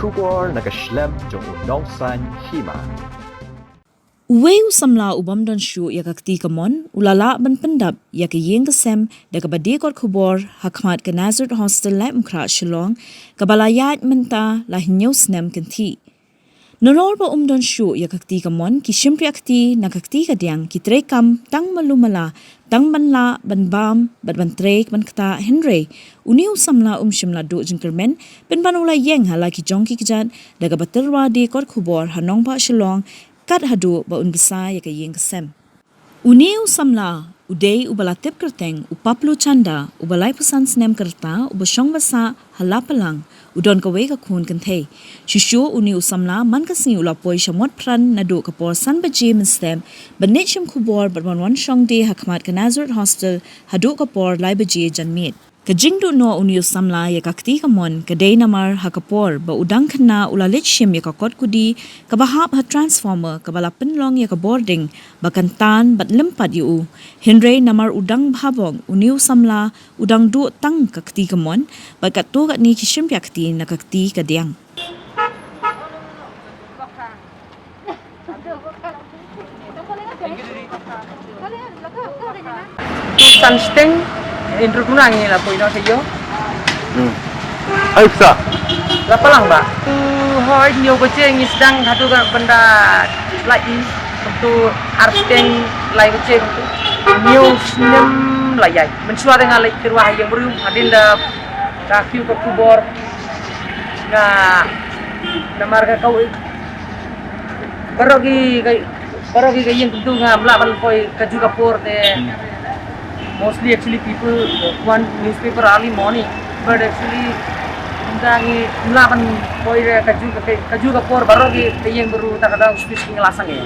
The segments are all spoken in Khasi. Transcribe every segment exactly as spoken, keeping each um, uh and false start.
Khubor na ka shlem jong u Nongsaiñ Hima. Uwei u samla u bym don shuh ïa ka kti kamon u la lah ban pyndap ïa ka ïing ka sem da kaba die kot khubor ha khmat ka Nazareth Hostel Laitumkhrah Shillong, kaba la ïaid mynta la hynñiew snem kynthih. Nalor ba um don shuh ïa ka kti kamon, ki shympriah kti na ka kti kadiang ki treikam tang malu mala tang ban lah ban bam bad ban trei ban ktah, hynrei une u samla um shym la duh jingkyrmen pynban u la ïeng ha la ki jong ki kjat da kaba tyrwa die kot khubor ha nongbah Shillong, kat haduh ba un bsa ïa ka ïing ka sem. Une u samla u dei uba la tip kyrteng u Paplu Chanda, uba laiphew san snem ka rta, uba shong ba sah ha Lapalang, u don kawei ka khun kynthei. Shuh shuh une u samla man ka sngi u la poi sha Motphran naduh ka por san baje mynstep ban leit shim khubor bad ban wan shong die ha khmat ka Nazareth Hostel haduh ka por lai baje janmiet. Ka jingduh noh une u samla ïa ka kti kamon ka dei namar ha ka por ba u dang khynnah u la leit shim ïa ka kot kudi kaba hap ha transformer kaba la pynlong ïa ka bording ba kan tan bad lympat ïa u. Hynrei namar u dang bha bok, une u samla u dang duh tang ka kti kamon bad katto katne ki shympriah kti na ka kti kadiang. Tu san steng, intro tu nang ni la poi no sejo. Hmm. Ai sa. Lapalang ba. Tu hoi nyo baje ngi sdang hatu ka benda lai. Tu ar steng lai baje tu. Nyo snem lai ai. Mynshuwa nga lai kyrwa ha ïing briew, hadien da ka kiew ka khubor. Nga namar ka kawei. Baroh ki ka, baroh ki ka ïing kumtu ngam lah ban poi kajuh ka por te. Mostly actually people want newspaper early morning, but actually mynta ngim lah ban poi kajuh ka, kajuh ka por, baroh ki ka ïing briew, ta ka dang spi spi nga la sangeh.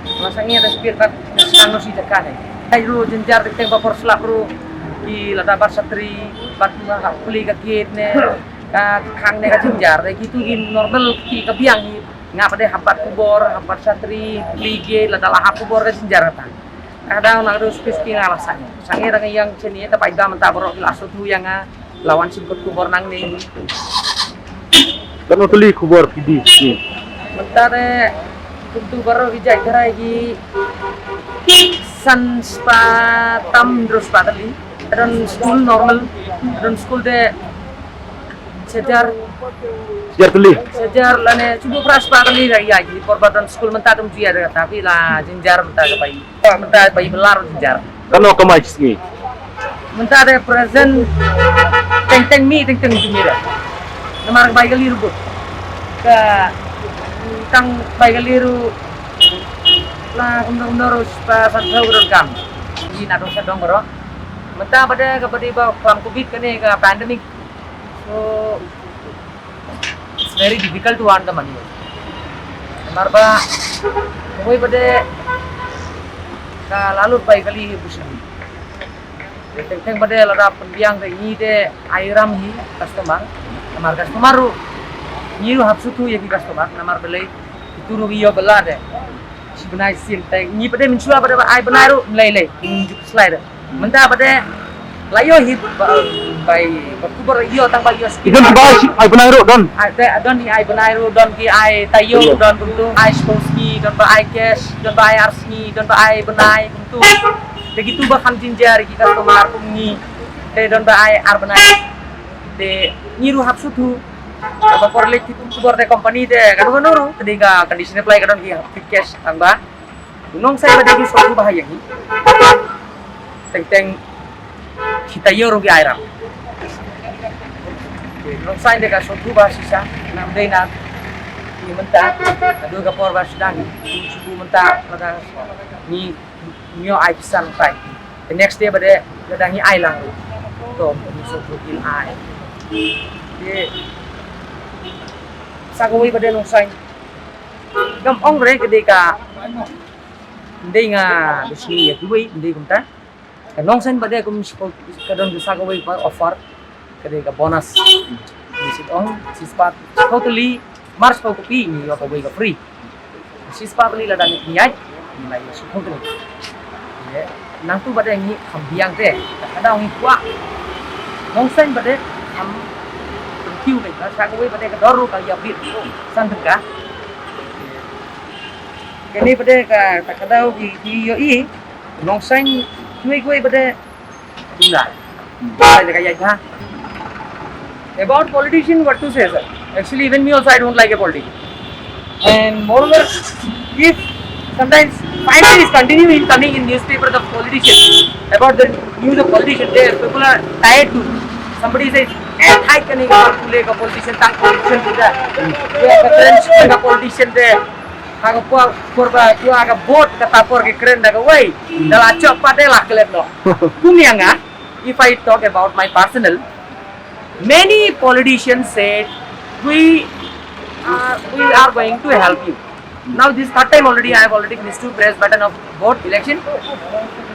Nga la sangeh da spi ka sangeh si jaka ne. Ai ruh jynjar teng teng ba por slap ruh ki lada bat shatri, bat nga ha pli ka gate ne. Ka khang ne ka jynjar, te kitu ki normal ki ka biang hi. Nga pat de hap bat khubor, hap bat shatri, pli gate, lada la hap khubor ka jynjar kata. Ka dang nang ruh spi spi nga la sangeh. Sangeh da nga ïeng shane, te paidbah mynta baroh ki la sngewthuh ïa nga, la wan shim kot khubor nangne. Katno tylli khubor phi die? Mynta de kumtu baroh ki jait tharai ki san spah tam hynriew spah tylli. Don skul normal, don skul de shajar. Shajar tylli. Shajar lane shu phra spah tylli da ïa ki por ba don skul mynta tum jia da, tapi la jynjar mynta ka bai. Mynta bai belar jynjar. Katno kamai shi sngi? Mynta de present teng teng mih, teng teng jynjar. Namar bai kali ruh. Ka tang bai kali ruh. La kumno kumno ruh spah san phew ruh kam. Ïa na dong sha dong baroh. Mynta ba de ka ba dei ba klam covid kane ka pandemic. So it's very difficult to earn the money. Namar ba kawei ba de ka la lut bai kali hi bushni. Teng teng ba de lada pynbiang de ngi de ai ram hi customer. Namar customer ruh ngi ruh hap sngewthuh ïa ki customer namar balei kitu ruh ki ïoh ba la de. Shi bnai sien teng ngi pat de mynshuwa pat de ba ai bnai ruh mlei lei. Ngi ju slai de. Mynta pat de la ïoh hi ba bai ba khubor ïoh tang ba ïoh skim. Don ki ba ai shi ai bnai ruh don. Ai de don hi ai bnai ruh don ki ai taïew don kumtu ai sephew sngi don ba ai cash don ba ai ar sngi don ba ai bnai kumtu. Te kitu ba kham jynjar ki customer kum ngi. Te don ba ai ar bnai. Te ngi ruh hap sngewthuh. Ba por leit ki khubor te company te ka ruh ka ruh. Te dei ka condition apply ka don ki hap cash tang ba. U Nongsaiñ ba dei ki sngewthuh bha ïa ngi. Teng teng ki taïew ruh ki ai ram. U Nongsaiñ dei ka sngewthuh bha shisha. Namar dei na ki mynta. Haduh ka por ba sdang ki sngewthuh mynta lada ngi ngi ai pisa Nongsaiñ. The next day ba de lada ngi ai lang ruh. To ngi sngewthuh ki ai. Te sa kawei ba de Nongsaiñ. Ngam ong re ka dei ka. Ndei nga bishni ïa kiwei ndei kumta. Ka Nongsaiñ ba de kum shiphew ka don ka sa kawei ka offer. Ka dei ka bonus. Ngi shu ong shispah shiphew tylli mar shiphew ka phi ngi ïoh kawei ka free. Shispah tylli lada ngi ïaid ngi la ïoh shiphew tylli. Nangtu ba de ngi kham biang te. Ka dei ngi kwah Nongsaiñ ba de kham Ka sa kawei pat de ka dor ruh ka ïa bit san tyngka. Kane pat de ka ta ka daw ki ki ïohi. Nongsaiñ kiwei kiwei pat de duna. Ka ïa ka ïa ka. About politician, what to say, sir? Actually, even me also, I don't like a politician. And moreover, if sometimes finally is continue in coming in newspaper the politician, about the news of politician, they people are tired to. Somebody says, "Eh, thai kane ka pule ka politician, tang politician tu da." Ya ka kren ka politician de. Ha ka por por ba tu ha ka vote ka ta por ki kren da kawei. Da la chop pat de la klet noh. Kum ïa nga, if I talk about my personal, many politicians said, "We are, we are going to help you." Now this third time already, I have already finished to press button of vote election.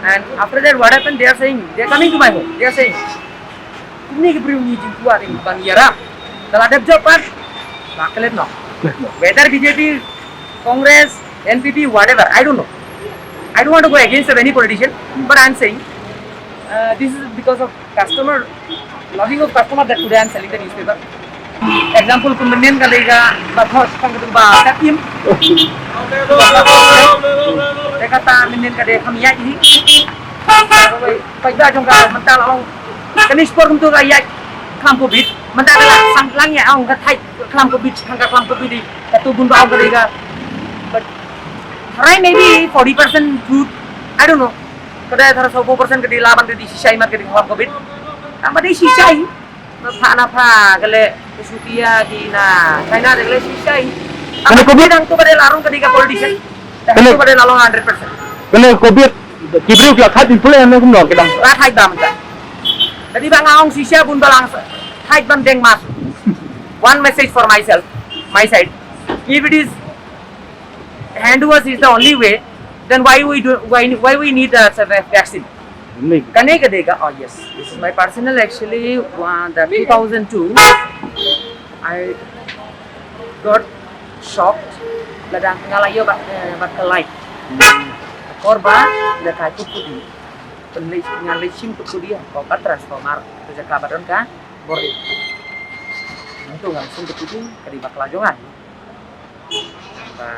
And after that, what happened? They are saying, they are coming to my home. They are saying, "Kumne ki briew ngi jingkwah dei ban ïarap. Da la dep jop pat, la klet noh." Whether B J P, Congress, N P P, whatever, I don't know. I don't want to go against of any politician, but I'm saying, uh, this is because of customer, loving of customer that today I'm selling the newspaper. Example, kum mynnin ka dei ka ba thos kan ka ba sat im. Te kata mynnin ka dei kham ïaid hi. Paidbah jong ka mynta la ong. Kane por kumtu ka ïaid kham covid. Mynta ka la sang lang ïa ong ka thait kham covid, kham ka kham covid di. Katu bun ba ong ka dei ka. But try maybe forty percent truth. I don't know. Ka dei thar saw percent ka dei la ban ka dei shisha i mat ka dei kham covid. Tang ba dei shisha i. Na pha na pha ka le ka sutia ki na China de ka le shisha i. Kane covid nang tu ka dei la rung ka dei ka politician. Kane tu ka dei la long hundred percent. Kane covid ki briew ki la khat influence ne kumno ki dang. La thait ba mynta. Tadi ba nga ong shisha bun ba lang thait ban deng mas. One message for myself, my side. If it is hand to us is the only way, then why we do, why, why we need a vaccine? Kane ka dei ka, oh yes, this is my personal actually, uh, the two thousand two, I got shocked, lada nga la ïoh bad, eh, bad ka light. Kor ba, da ka kut kut di. Pynleit nga leit shim kut kut di, ko ka transformer, ka jaka ba don ka bor di. Nangtu nga leit shim kut kut di, ka dei bakla jong nga. Ba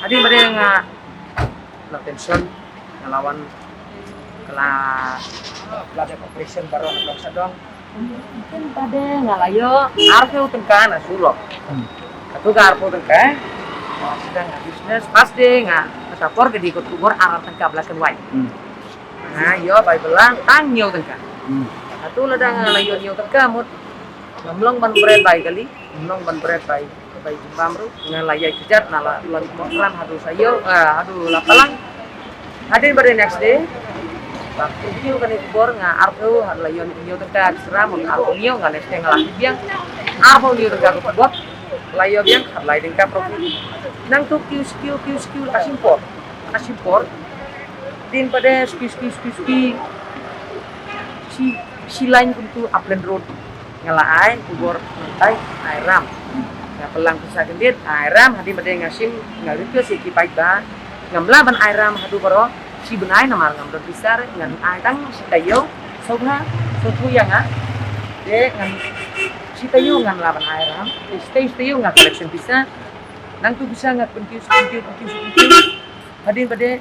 hadien ba dei nga la pension, nga la wan, ka la, la dep operation baroh na dong sha dong. Hadien ba dei nga la ïoh arphew tyngka na surok. Katu ka arphew tyngka nga sdang nga business, pas dei nga, kata por ka dei ka khubor ar ar tyngka black and white. Nga ïoh bai bylla tang hynñiew tyngka. Katu lada nga la ïoh hynñiew tyngka mut ngam long ban bret bai kali. Nong ban bret bai, bai jingbam ruh, nga la ïai kjat na la, la Mawkyrwat haduh Saïaw, ah, haduh Lapalang. Hadien ba dei next day, ba kiew kane ka bor nga arphew, ha la ïoh hynñiew tyngka extra, mut arphew hynñiew nga next day nga la kiew biang. Arphew hynñiew tyngka ka bor, la ïoh biang, ha la ïoh tyngka profit. Nangtu kiew, kiew, kiew, kiew, la ka shim por, la ka shim por. Hadien ba dei, skiew, skiew, skiew, skiew. Shi, shi line kumtu Upland Road. Nga la ai khubor nangtai, ai ram. Nga pynlang pisa kyndit, ai ram, hadien ba dei nga shim, nga request ïa ki paidbah. Ngam lah ban ai ram haduh baroh shi bnai namar ngam don pisa re, ngan ai tang shi taïew, sawphew, sawphew ïa nga. Te ngan shi taïew ngan lah ban ai ram, shi taïew, shi taïew nga collection pisa. Nangtu pisa nga pynkhih, pynkhih, pynkhih, pynkhih. Hadien ba dei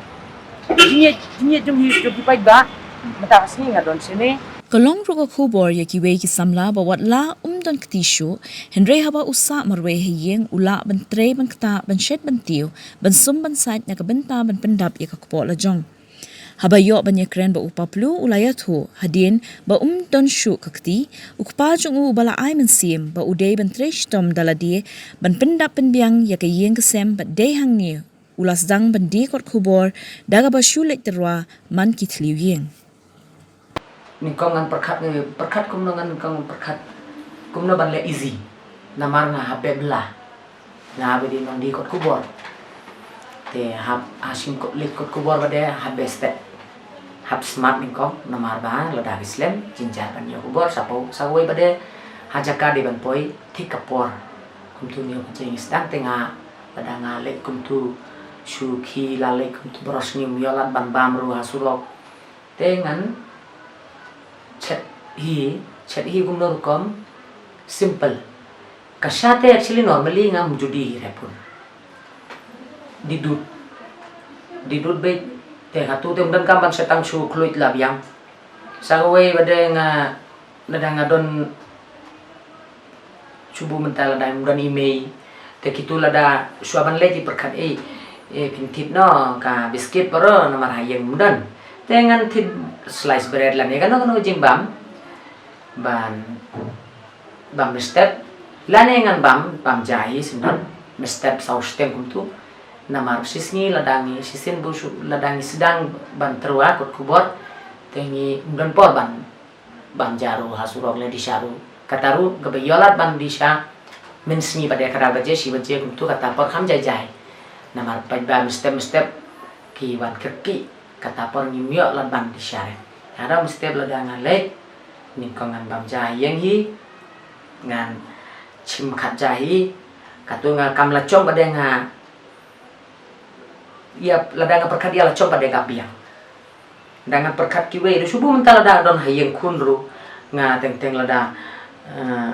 Jingïeit, jingïeit jong ngi, jong ki paidbah. Mynta ka sngi nga don shane. Ka long ruh ka khubor ïa kiwei ki samla ba wat la um don kti shuh, hynrei haba u sah marwei ha ïing u lah ban trei ban ktah ban shet ban tiew, ban sum ban sait na ka bynta ban pyndap ïa ka kpoh la jong. Haba ïoh ban ïakren bad u Paplu u la ïathuh, hadien ba um don shuh ka kti, u kpa jong u uba la ai mynsiem ba u dei ban trei shitom da lade ban pyndap pynbiang ïa ka ïing ka sem bad dei hangne u la sdang ban die kot khubor da kaba shu leit tyrwa man ki thliew ïing. Nyngkong ngan pyrkhat, ngan pyrkhat kumno, ngan nyngkong ngan pyrkhat kumno ban leh easy. Namar nga hap beh bylla. Nga ba dei nongdie kot khubor. Te hap, ha shim kot, leit kot khubor ba dei hap beh step. Hap smart nyngkong namar ba lada ki slem jynjar ban ïoh khubor, sa pau, sa kawei ba dei ha jaka dei ban poi thik ka por. Kumtu hynñiew pynshoi ngi sdang, te nga lada nga leit kumtu shu khie, la leit kumtu baroh sngi, ym ïoh lad ban bam ruh ha surok. Te ngan chet hi, chet hi kumno rukom, Simple. Ka sha te actually normally ngam judi hi re pun. Di dud. Di dud beit te katu te ym donkam ban shet tang shu khluit la biang. Sa kawei ba dei nga lada nga don shu bu mynta lada ym don i mei. Te kitu lada shuwa ban leit i pyrkhat ei, eh, phin thied noh ka biscuit baroh namar ha ïing ym don. Te ngan thied slice bread lane kano kano jingbam ban bam mynstep lane ngan bam bam ja hi syndon mynstep saw shiteng kumtu. Namar shisngi lada ngi shisien bu shu lada ngi sdang ban tyrwa kot khubor te ngi ym don por ban bam ja ruh ha surok lane di sha ruh. Kata ruh kaba ïoh lad ban di sha mynsngi ba dei ka ar baje shi baje kumtu kata por kham jai jai. Namar paidbah mynstep mynstep ki wan kyrkieh. Kata por ngim ïoh lad ban di sha re. Hada mynstep lada nga leit nyngkong ngan bam ja ïing hi. Ngan shim khat ja hi. Katu nga kam la chong ba dei nga ïa lada nga pyrkhat ïa la chong ba dei ka biang. Da nga pyrkhat kiwei ruh shu bu mynta lada don ha ïing khun ruh nga teng teng lada, eh,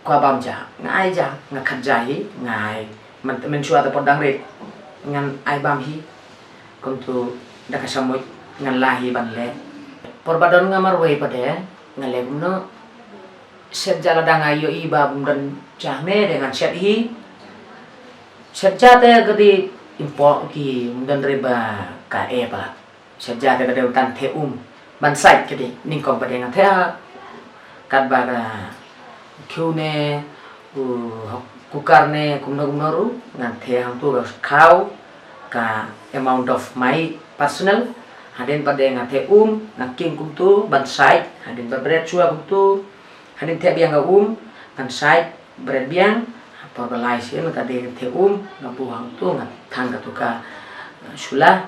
kwah bam ja nga ai ja nga khat ja hi nga ai. Mynshuwa te por dang rit ngan ai bam hi. Kumtu da ka shamuit ngan la hi ban leh. Por ba don nga marwei pat de nga leh kumno. Shet ja lada nga ïohi ba bym don ja ne de ngan shet hi. Shet ja te ka dei impo ki ym don re ba ka e pat. Shet ja te ka dei u tan the um ban sait ka dei nyngkong ba dei ngan the ha katba ka khiew ne u cooker ne kumno kumno ruh ngan the hangtu ka khaw ka amount of my personal. Hadien pat de ngan the um ngan king kumtu ban sait hadien ba bread shuwa kumtu. Hadien the biang ka um ngan sait bread biang. Por ba lai sien ka dei the um nga bu hangtu ngan thang katu ka, eh, shula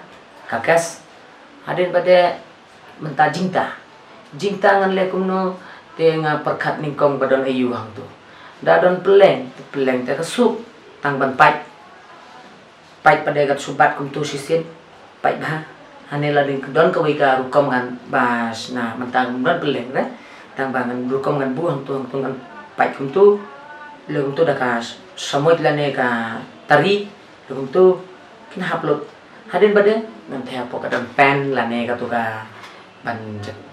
ka gas. Hadien ba de mynta jingta. Jingta ngan leh kumno te nga pyrkhat nyngkong ba don aïu hangtu. Da don pylleng, pylleng te ka suk tang ban pait. Pait pat de kat shu bat kumtu shisien. Pait bha. Hane la ding don kawei ka rukom ngan ba sna mynta ngan don pylleng re. Tang ba ngan rukom ngan bu hangtu hangtu ngan pait kumtu. Leh kumtu da ka shamuit lane ka tari. Leh kumtu kin hap lut. Hadien ba de ngan the hapoh ka don pan lane katu ka ban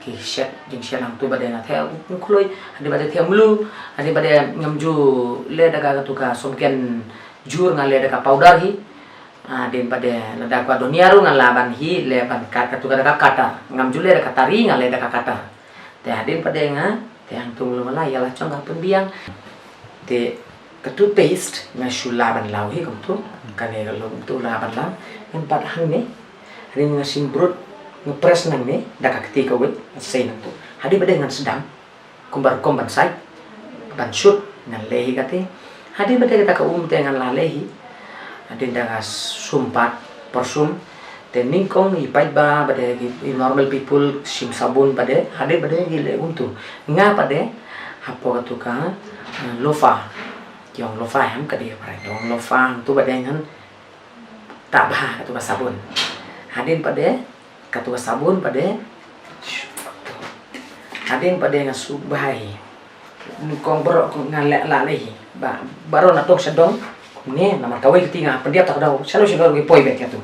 ki shet jingshet hangtu ba de nga the kum khloi. Hadien ba de the mlu. Hadien ba de ngam ju leh da ka katu ka sumken jur nga leh da ka powder hi. Hadien ba de lada kwah don ïa ruh nga la ban hi leh ban kat katu ka da ka cutter. Ngam ju leh da ka tari nga leh da ka cutter. Te hadien pat de nga te hangtu mlu mala ïa la chong ka pynbiang. Te katu paste nga shu la ban law hi kumtu. Kane ka long kumtu la ban law. Ngan pat hangne. Hadien nga shim brut nga press nangne da ka kti kawei nga sei nangtu. Hadien pat de ngan sdang. Kumba rukom ban sait ban shut ngan leh hi kate. Hadien ba dei kata ka um te ngan la leh hi. Hadien da nga sum pat por sum. Te nyngkong i paidbah ba dei i normal people shim sabun ba dei hadien ba dei ki leh kumtu. Nga pat de hapoh katu ka, eh, loofah. Ki ong loofah em ka dei ka phareng. Ki ong loofah hangtu ba dei ngan tap bha katu ka sabun. Hadien pat de katu ka sabun pat de. Hadien pat de nga suk bha hi. Nyngkong baroh nga leh la leh hi. Ba baroh na tong sha dong. Kumne namar kawei kti nga pyndiap ta ka dong. Shano shano ki poi beit katu.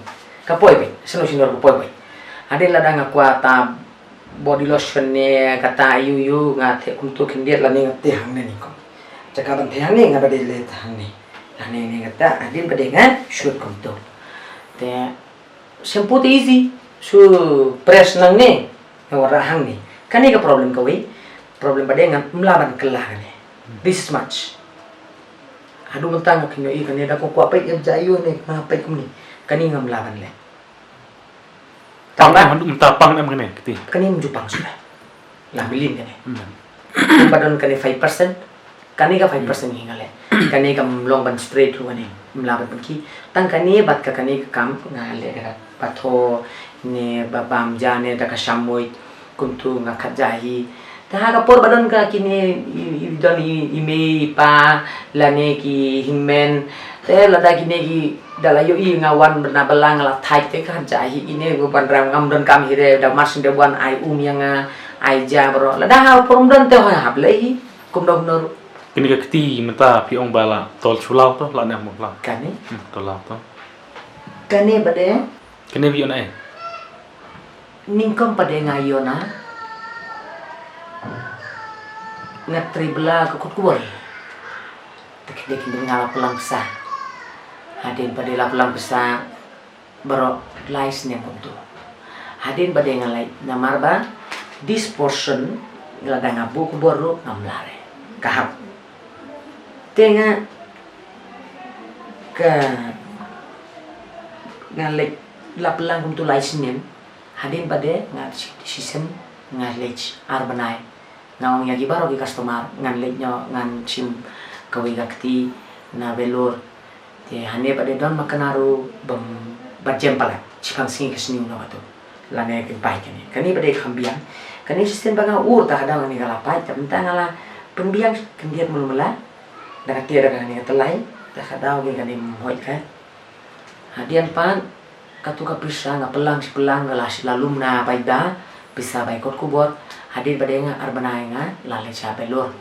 Ka poi beit. Shano shano ki poi beit. Hadien lada nga kwah ta body lotion ne kata ïu ïu nga the kumtu khyndiat lane nga the hangne nyngkong. Jaka ban the hangne nga ba dei leh ta hangne. Lane ne kata hadien ba dei nga shut kumtu. Te shampoo te easy. Shu press nangne nga wanrah hangne. Kane ka problem kawei. Problem ba dei ngan mla ban kylla kane. This is much. Haduh mynta nga kynnoh i kane da kong kwah peit ïa ja ïu ne nga peit kumne. Kane ngam lah ban leh. Pang em, mynta pang em kane kti. Kane mynju pang suda. Lah mlien kane. Ba don kane five percent. Kane ka five percent hi nga leh. Kane kam long ban straight ruh kane. Mla ban pynki. Tang kane bad ka kane ka kam nga leh da ka patho ne ba bam ja ne da ka shamuit. Kumtu nga khat ja hi. Te ha ka por ba don ka kine i, i don i, i mei i pa lane ki hynmen. Te lada kine ki da la ïohi nga wan na balang la thait te khat ja hi ine ko ban ram ngam don kam hi re da mar syn de wan ai um ïa nga ai ja baroh. Lada ha por ym don te hoi hap leh hi. Kumno kumno ruh. Kane ka kti mynta phi ong ba la tol shu law to, la ne mo law. Kane? Hmm, tol law to. Kane ba dei? Kane phi ong eh. Nyngkong pat de nga ïoh na, nga trei bla ka kot kubur. Te ki dei ki dei nga la pynlang pisa. Hadien pat de la pynlang pisa baroh lai snem kumtu. Hadien pat de nga leit namar ba this portion lada nga buh kubur ruh ngam lah re. Ka hap. Te nga ka nga leit la pynlang kumtu lai snem. Hadien pat de nga shi- shisien nga leit ar bnai. Nga ong ïa ki baroh ki customer ngan leit noh ngan shim kawei ka kti na Vellore. Te hangne pat de don ma kane ruh bym ba jem palat. Shipang sngi ka sniew noh katu. Lane kin pait kane. Kane pat de kham biang. Kane shisien ba nga ur ta ka daw kane ka la pait. Te mynta nga la pynbiang khyndiat mulu mala. Da kata da kane ka tlai. Ta ka daw kane kane mhoi ka. Hadien pat katu ka pisa nga pynlang shi pynlang nga la shi la lum na bai da pisa bai kot kubur. Hadien pat de nga ar bnai nga la leit sha Vellore,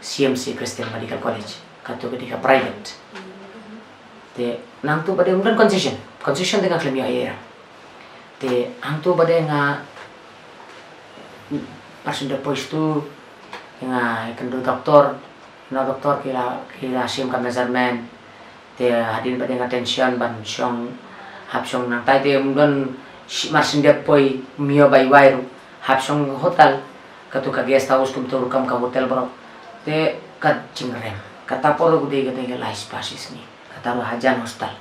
C M C Christian Medical College. Katu ka dei ka private. Te nangtu pat de ym don concession. Concession te nga khlem ïoh ïa. Te hangtu pat de nga marsin da poi stu nga ïakynduh doktor. Na doktor ki la ki la shim ka measurement. Te hadien pat de nga tension ban shong hap shong nangtai te ym don shi- marsin da poi ym ïoh bai wai ruh. Hap shong hotel. Katu ka guest house kumtu ruh kam ka hotel baroh. Te ka jingrem. Kata por ruh ka dei ka dei ka lai spah shi sngi. Kata ruh hajan hostel.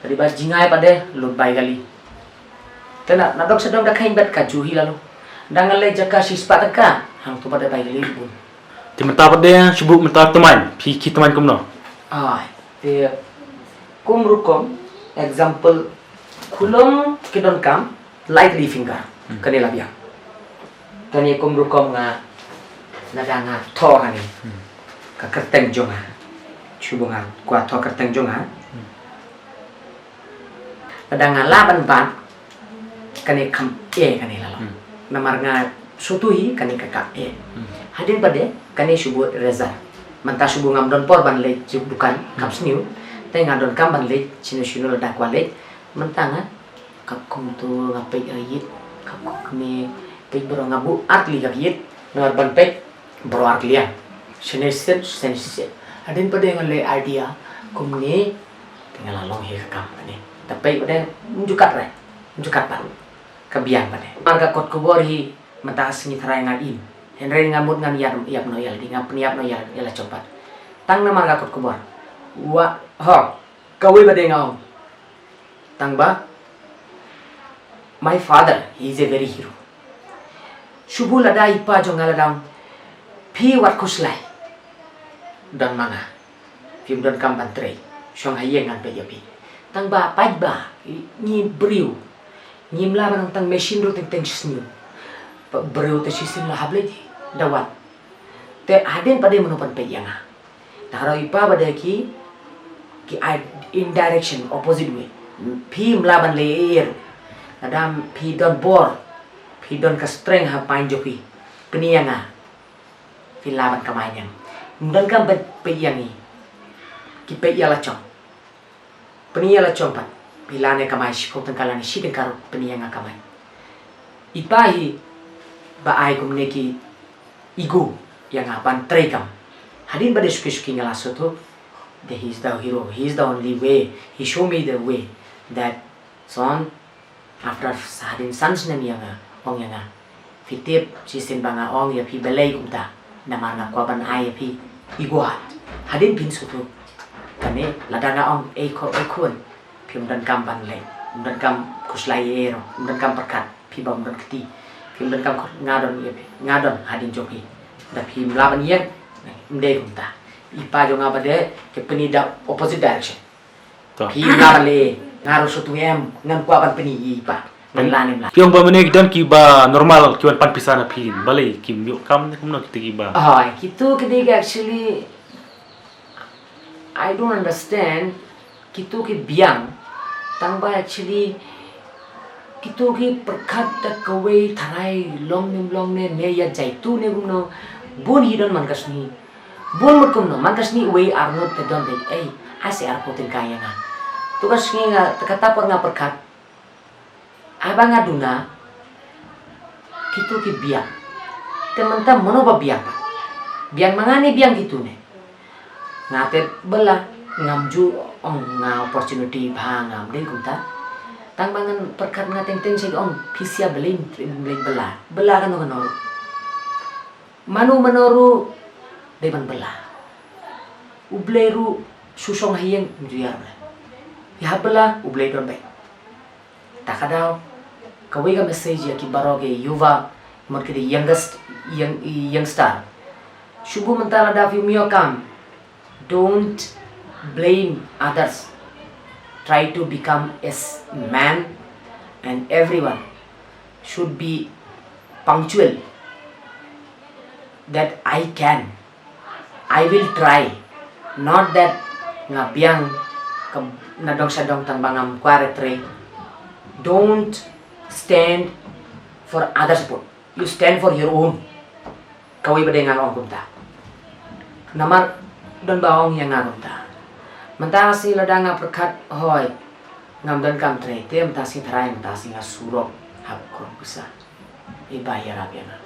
Ka dei ba jingai pat de lut bai kali. Te na na dok sha dong da kheiñ bad ka ju hi lalo. Da nga leit jaka shi spah tyngka. Hangtu pat de bai kali bun. Te mynta pat de shu buh mynta tymmen. Phi ki tymmen kumno? Ai, te kum rukom example khulom ki donkam. Lightly finger. Hmm. Kane la biang. Kane kum rukom nga lada nga thoh kane. Hmm. Ka kyrteng jong nga. Shu ba nga kwah thoh kyrteng jong nga. Hmm. Lada nga lah ban bat kane kham eh kane la long. Hmm. Namar nga sngewthuh hi kane ka kap eh. Hmm. Hadien pat de kane shu buh razor. Mynta shu ba ngam don por ban leit sha dukan kap sniew. Te nga donkam ban leit shino shino lada kwah leit. Mynta nga Kap kumtu nga peit ïa ïit, kap kumne peit baroh nga buh ar tylli ka ïit, nga ban peit baroh ar tylli. Shisien shisien shisien. Hadien pat de nga leh idea kumne te nga la long hi ka kam kane. Te peit pat de ym ju kat re, ym ju kat pat. Ka biang pat de. Mar ka kot khubor hi mynta ka sngi tharai nga im. Hynrei nga mut ngan ïap ïap noh ïa lade, ngan pynïap noh ïa la jong pat. Tang namar ka kot khubor. Wa ho, kawei pat de nga ong. Tang ba my father, he is a very hero. Shu ba lada i pa jong nga la dang phi wat khuslai. Don ma nga. Phim donkam ban trei. Shong ha ïing ngan peit ïa phi. Tang ba peit ba ngi briew. Ngim lah ban tang machine ruh teng teng shisien. Briew te shisien la hap leit da wan. Te hadien pat de mano ban peit ïa nga. Te haroh i pa pat de ki, ki ai in direction opposite way. Phim lah ban leh ei ei ruh. Lada phi don bor, phi don ka strength ha paiñ jong phi. Pyni ïa nga. Phi lah ban kamai ïa nga. Ym donkam ban peit ïa ngi. Ki peit ïa la jong. Pyni ïa la jong pat. Phi lah ne kamai shiphew tyngka lane shi tyngka ruh pyni ïa nga kamai. I pa hi ba ai kumne ki ego ïa nga ban trei kam. Hadien pat de suki suki nga la sngewthuh that he is the hero, he is the only way. He show me the way that son, after hadien san snem ïa nga, ong ïa nga. Phi tip shisien ba nga ong ïa phi balei kumta. Namar nga kwah ban ai ïa phi ego heart. Hadien phin sngewthuh. Kane lada nga ong ei khun ei khun. Phim donkam ban leh. Ym donkam khuslai ei ei ruh. Ym donkam pyrkhat. Phi ba ym don kti. Phim donkam khut nga don ïa phi. Nga don hadien jong phi. Da phim lah ban ïeng. Ym dei kumta. I pa jong nga pat de ki pyni da opposite direction. To. Phi lah ban leh, nga ruh shu tu em, ngan kwah ban pyni ïa i pa. Ngan lah ne em lah. Phi ong ba mynne ki don kiba normal ki wan pan pisa na phi. Balei kim ïoh kam ne kumno kita kiba. Hooid, kitu ki dei ki actually I don't understand. Kitu ki biang. Tang ba actually kitu ki pyrkhat da kawei tharai long ne em long ne ne ïa jaitu ne kumno. Bun hi don man ka sngi. Bun mut kumno, man ka sngi wei arngut te don beit, ei, ai se arphew tyngka ïa nga. To ka sngi nga, te kata por nga pyrkhat. Haba nga duna, kito ki biang. Te mynta mano ba biang pat? Biang ma nga ne biang kito ne? Nga te bylla, ngam ju ong nga opportunity bha, ngam dei kumta. Tang ba ngan pyrkhat nga teng teng sha ki ong phi sia blei, blei bylla. Bylla kano kano ruh. Mano mano ruh dei ban bylla. U Blei ruh shu shong ha ïing, ym ju ïar bylla. Ïa bylla, U Blei don beit. Ta ka daw, kawei ka message ïa ki baroh ki yuva, mut ki the youngest, young, youngster. Shu buh mynta lada phi ym ïoh kam. Don't blame others. Try to become as man, and everyone should be punctual that I can. I will try. Not that nga biang ka na dong sha dong tang ba ngam kwah re trei. Don't stand for others' support. You stand for your own. Kawei ba dei nga ong kumta. Namar don ba ong ïa nga kumta. Mynta si lada nga pyrkhat hoi, ngam don kam trei, te mynta si trai, mynta si nga surok hap kong pisa. I ba ïarap ïa nga.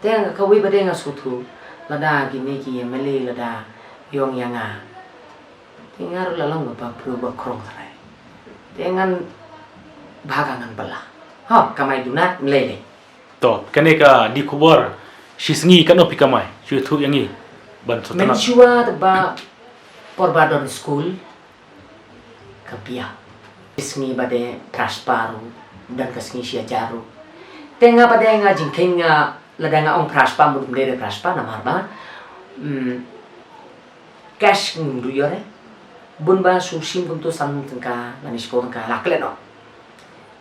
Te nga kawei ba dei nga suthu, lada kine ki M L A lada ïong ïa nga. Te nga ruh la long ba briew ba krong trai. Te ngan bha ka ngan bylla. Ha, kamai duna, mlei lei. To, kane ka dei khubor, shi sngi katno phi kamai, shu ïathuh ïa ngi. Ban sngewtynnat. Mynshuwa te ba por ba don skul, ka biang. Shi sngi ba dei phra spah ruh, don ka sngi shi hajar ruh. Te nga ba dei nga jingkheiñ nga, lada nga ong phra spah mut ym dei re phra spah namar ba. Hmm, cash ngim ju ïoh re. Bun ba shu shim kumto san tyngka, lane shiphew tyngka, la klet noh.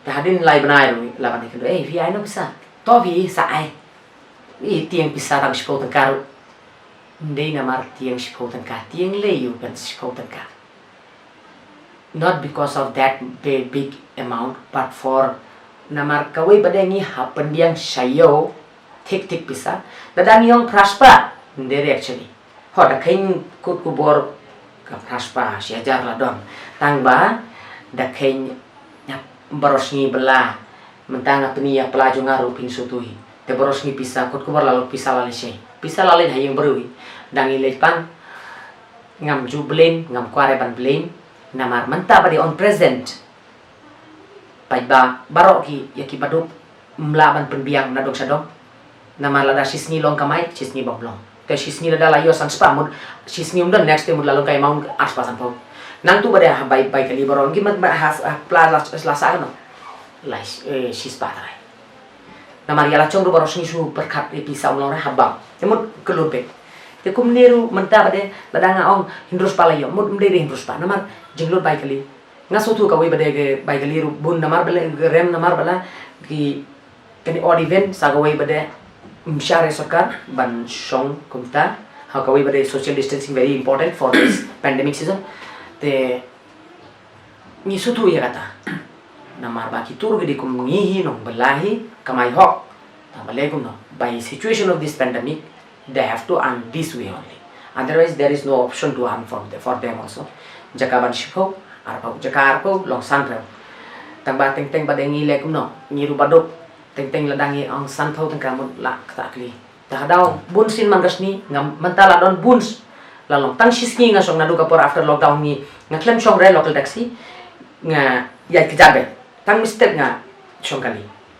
Te hadien lai bnai ruh, la bnai kynduh, eh, phi ai noh pisa. To phi sa ai. I tieng pisa tang shiphew tyngka ruh. Ym dei namar tieng shiphew tyngka, tieng lei ïoh ban shiphew tyngka. Not because of that big, big amount, but for namar kawei ba dei ngi hap pynbiang sha ïew thik thik pisa. Lada ngi ong phra spah, ym dei re actually. Ho da kheiñ kut khubor ka phra spah, shi hajar la don. Tang ba da kheiñ ïa baroh sngi bylla. Mynta nga pyni ïa pla jong nga ruh phin sngewthuh hi. Te baroh sngi pisa, kut khubor la long pisa la leit shai. Pisa la leit ha ïing briew hi. Da ngi leit pan, ngam ju blame, ngam kwah re ban blame. Namar mynta ba dei on present. Paidbah baroh ki, ïa ki baduk, ym lah ban pynbiang na dong sha dong. Namar lada shi sngi long kamai, shi sngi bym long. Te shi sngi lada la ïoh san spah mut, shi sngi ym don, next day mut la long ka amount ar spah sanphew. Nangtu ba dei ha bai, bai kali baroh, ki mat ba ha, ha pla la, la sah kano. Lai, eh, shi spah trai. Namar ïa la jong ruh baroh sngi shu pyrkhat ïa pisa ym long re ha bank. Te mut ka lut beit. Te kumne ruh mynta ba dei lada nga ong hynriew spah la ïoh, mut ym dei re hynriew spah. Namar jinglut bai kali. Nga sngewthuh kawei ba dei ka bai kali ruh bun namar ba la rem namar ba la ki kane odd even sa kawei ba dei ym shah re sorkar ban shong kumta. Ha kawei ba dei social distancing very important for this pandemic season. Te ngi sngewthuh ïa kata. Namar ba kito ruh ki dei kum ngi hi nongbylla hi kamai hok. Tang ba lei kumno, by situation of this pandemic, they have to earn this way only. Otherwise, there is no option to earn for the, for them also. Jaka ban shiphew, arphew, jaka arphew, long sanphew. Tang ba teng teng ba dei ngi lei kumno, ngi ruh baduk, teng teng lada ngi ong sanphew tyngka mut la kata kli. Te ha daw bun sien man ka sngi, ngam, mynta la don bun s-, la long tang shi sngi nga shong naduh ka por after lockdown ngi, nga khlem shong re local taxi, nga ïaid kjat beit. Tang mistep nga shong kali.